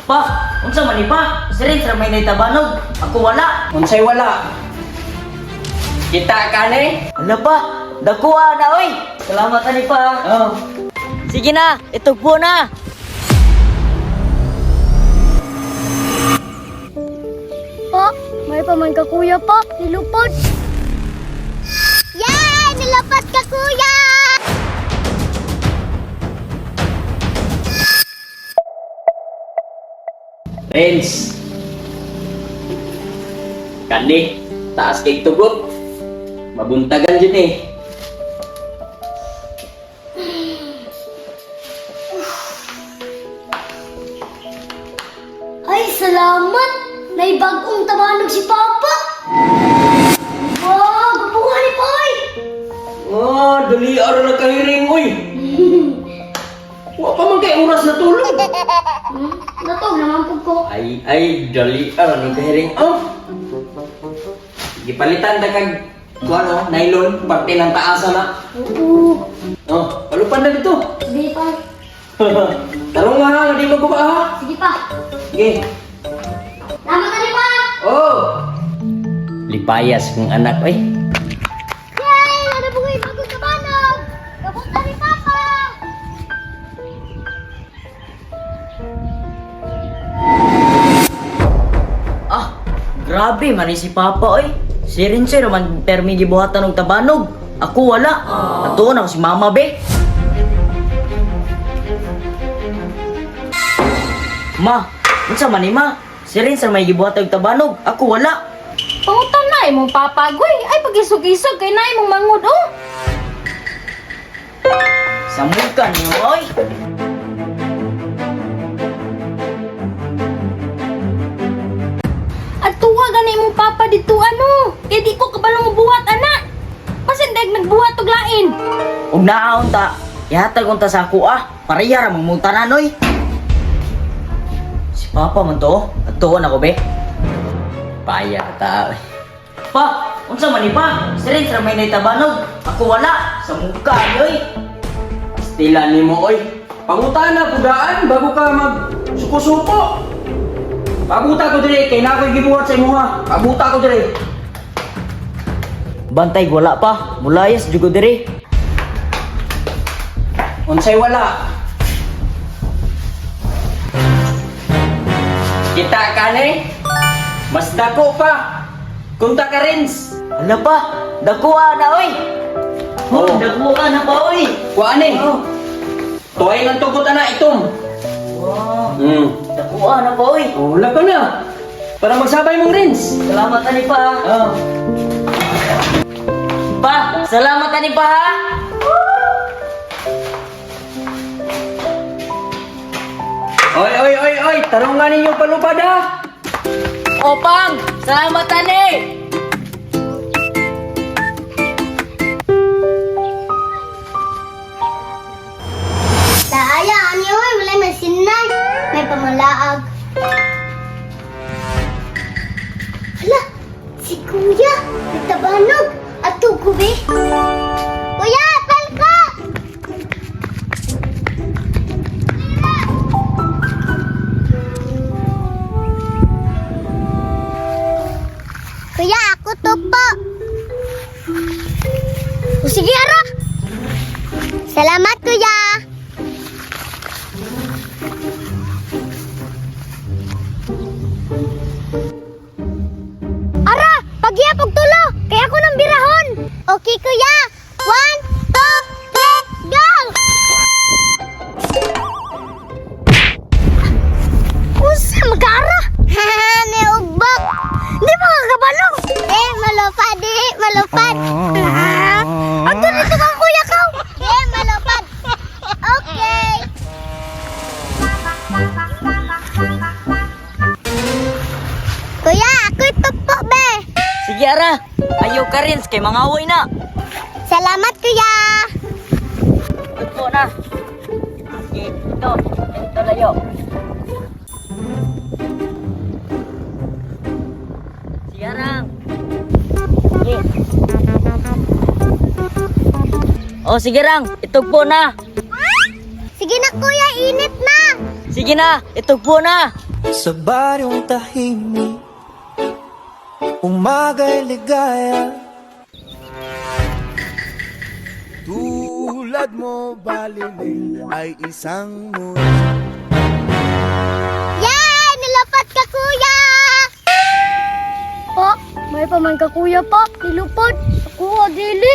Pa, unsa man ni pa? Si Renz ra may tabanog. Ako wala. Unsay wala? Kita ka ni? Ala pa, dakuha na oy. Salamat ani pa. Oh. Sige na, itugpo na. Pa, may paman ka kuya pa. Nilupad. Yay! Nilupad ka kuya! Renz. Kani, taas kay tugot. Mabuntagan jud eh. Ay, salamat! May bagong tabanog si Papa! Wow! Gupuhan ni Poy! Oh, dali ara na kahiring oy. Wa pa man kay oras na tulog. Natog naman po ko. Ay ay dali ara na kahiring. Oh. Gipalitan ta kag kuano, nylon parte ng taas na. Oo. Oh, palupan na dito. Sige pa. Tarong nga, di maguba ha. Sige pa. Sige. Salamat na pa! Oh. Lipayas kong anak oy. Yay! Ano po kayo bagong tabanog? Kapunta ni Papa! Ah, grabe man ni si Papa oy. Si Renz ra man permi gibuhatan og tabanog. Ako wala. Atuon ako si Mama be. Ma, unsa man ni ma? Si Renz ra may gibuhatan og tabanog. Ako wala. Pangutan na imong papagoy. Ay pagisog-isog kay na imong mangod oh. Samukan niyo oy. At tuwa gani imong papa dito ano. Kay di ko kabalo mobuhat ana. Basin dag nagbuhat og lain. Ug naon ta, ihatag unta sa ako ah. Pareha ra mong tanan oy. Si Papa man to, oh. Atuon ako be. Paya ta. oy. Pa, unsa man ni pa? Si Renz ra may tabanog. Ako wala. Sa muka ni oy. Pastila nimo oy. Pangutana pudaan bago ka mag suko-suko. Pabuta ko dire kay na ako'y gibuhat sa imuha. Pabuta ko dire. Bantay wala pa. Mulayas jugo diri. Unsay wala? Kita ka ni? Mas dako pa. Kunta ka Renz. Ala pa, dakuha na oy. Oh. Oh, dakuha na pa oy. Kuan eh. Oh. Tuway lang tugot ana itom. Wow, dakuha na pa oy. Oh, wala ka na. Para magsabay mong Renz. Salamat ani pa. Oh. Pa, salamat ani pa ha. Oy, oy, oy, oy, tarong nga ninyo palupad ha. Opang, salamat ani. Taaya, ani oy, wala may sinay. May pamalaag. Hala, si Kuya, nagtabanog. At tugubi. Kuya, palka! Kuya, ako to po. O sige, ara. Salamat, Kuya. Ara, pagyap og tulo, kay ako nang birahon. Okay, kuya. 1, 2, 3, go! Usa magara? Ni ugbok. Di ba ka kabalo? Eh, malupad eh, malupad. Ato nito ka kuya ka. Eh, malupad. Okay. Kuya, ako'y tupo, be. Sige ara, ayaw ka rin kay mga away na. Salamat, kuya. Tugpo na. Sige, ito, ito layo. Sige arang. Sige. O sige rang, itugpo na. Sige na, kuya, init na. Sige na, itugpo na. Sa baryong tahimik, umaga'y ligaya. Tulad mo, Balileng, ay isang Yay! Nilupad ka, kuya! Pa, may pa man ka, kuya pa. Nilupad. Ako, dili.